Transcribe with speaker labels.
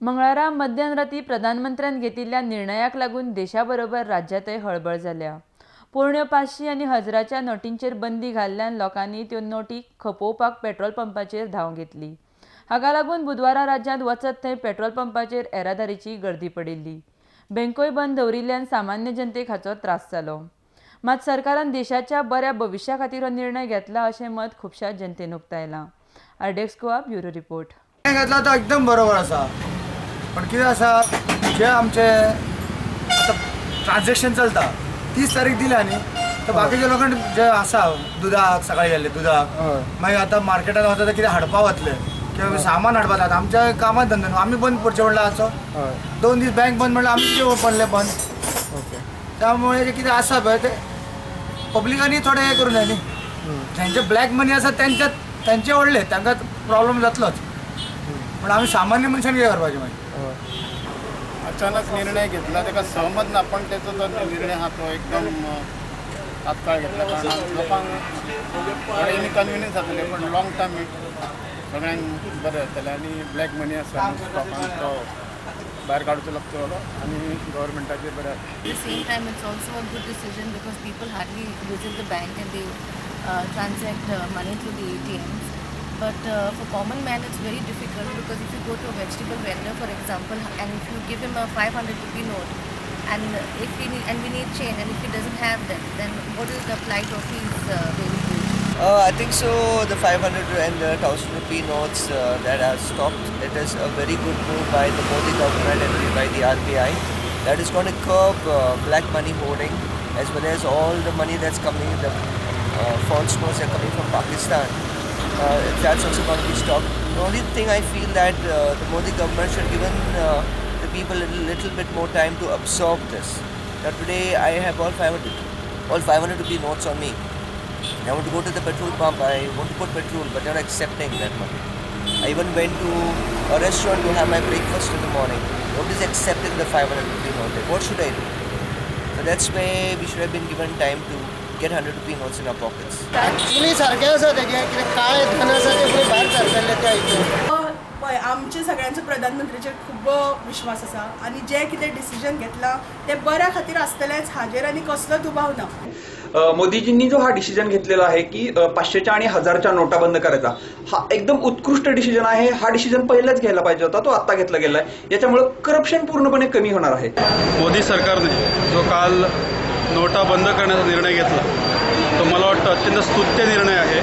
Speaker 1: मंगळारा मध्यान राती प्रधानमंत्र्यान घेतिल्ल्या निर्णयाक लागून देशा बरोबर राज्यांतय हळबळ जाल्या. पोरण्यो 500 आनी 1000च्या नोटींचेर बंदी घाल्ल्यान लोकांनी त्यो नोटी खपोवपाक पेट्रोल पंपाचेर धांव घेतली. हाका लागून बुधवारा राज्यांत वचत थंय पेट्रोल पंपाचेर येरादारीची गर्दी पडिल्ली. बँकोय बंद दवरिल्ल्यान सामान्य जनतेक हाचो त्रास जालो. मात सरकारान देशाच्या बऱ्या भविश्या खातीर हो निर्णय घेतला अशें मत खुबश्या जनतेन उक्तायलां. RDX Goa bureau report.
Speaker 2: घेतला तो एकदम बरोबर आसा, पण कितें आसा जे आमचे आतां ट्रान्झेक्शन चलता 30 तारीख दिल्या न्ही, तर बाकीच्या लोकांक जे आसा दुदाक सकाळी गेल्ले दुदाक, मागीर आतां मार्केटान वता कितें हाडपा वतले किंवा सामान हाडपा वता, आमच्या कामात धंदो न्हू, आमी बंद पडचे म्हणल्यार आसो 2 दीस बँक बंद म्हणल्यार आमी कितें पडले बंद. त्यामुळे जे कितें आसा पळय ते पब्लिकांनी थोडें हें करूं जाय न्ही. ज्यांचे ब्लॅक मनी आसा त्यांचे व्हडले तांकां प्रॉब्लम जातलोच, पण आमी सामान्य मनशान कितें करपाचें मागीर.
Speaker 3: अचानक निर्णय घेतला ताका सहमत ना, पण तेचो जो निर्णय आहा तो एकदम तात्काळ घेतला, कारण लोकांक थोडे इनकन्विनियन्स जातलें पण लॉंग टर्म सगळ्यांक बरें जातलें. आनी ब्लॅक मनी आसा स्टॉकांक तो भायर काडचो लागतलो आनी गव्हर्मेंटाचेर बरें जातलें.
Speaker 4: At the same time, it's also a good decision because people hardly visit the bank and they transact money through the ATMs. But for common man, it's very difficult because if you go to a vegetable vendor, for example, and if you give him a 500 rupee note, and if he need, and we need change, and if he doesn't have them, then what is the plight of his daily wage?
Speaker 5: I think so. The 500 and the 1000 rupee notes that are stopped, it is a very good move by the Modi government and by the RBI. That is going to curb black money hoarding, as well as all the money that's coming, the false notes that are coming from Pakistan. That's also going to be stopped. The only thing I feel that the Modi government should given the people a little bit more time to absorb this. Now today I have all 500 rupee notes on me. I want to go to the petrol pump, I want to put petrol, but they're not accepting that money. I even went to a restaurant to have my breakfast in the morning. Nobody's accepting the 500 rupee note. What should I do? So that's why we should have been given time to get 100 rupee notes in our pockets.
Speaker 6: Actually सारकें आसा तें कितें काळें धन आसा तें फुडें भायर सरतलें त्या हितून.
Speaker 7: पळय आमचे सगळ्यांचो प्रधानमंत्र्याचेर खूब विश्वास आसा आनी जें कितें डिसिजन घेतलां तें बऱ्या खातीर आसतलेंच, हाजेर आनी कसलो दुबाव ना.
Speaker 8: मोदीजींनी जो हा डिसिजन घेतलेला आहे की 500च्या आणि 1000च्या नोटा बंद करायचा, हा एकदम उत्कृष्ट डिसिजन आहे. हा डिसिजन पहिलाच घ्यायला पाहिजे होता, तो आत्ता घेतला गेला आहे. याच्यामुळे करप्शन पूर्णपणे कमी होणार आहे.
Speaker 9: मोदी सरकारने जो काल नोटा बंद करण्याचा निर्णय घेतला तो मला वाटतं अत्यंत स्तुत्य निर्णय आहे.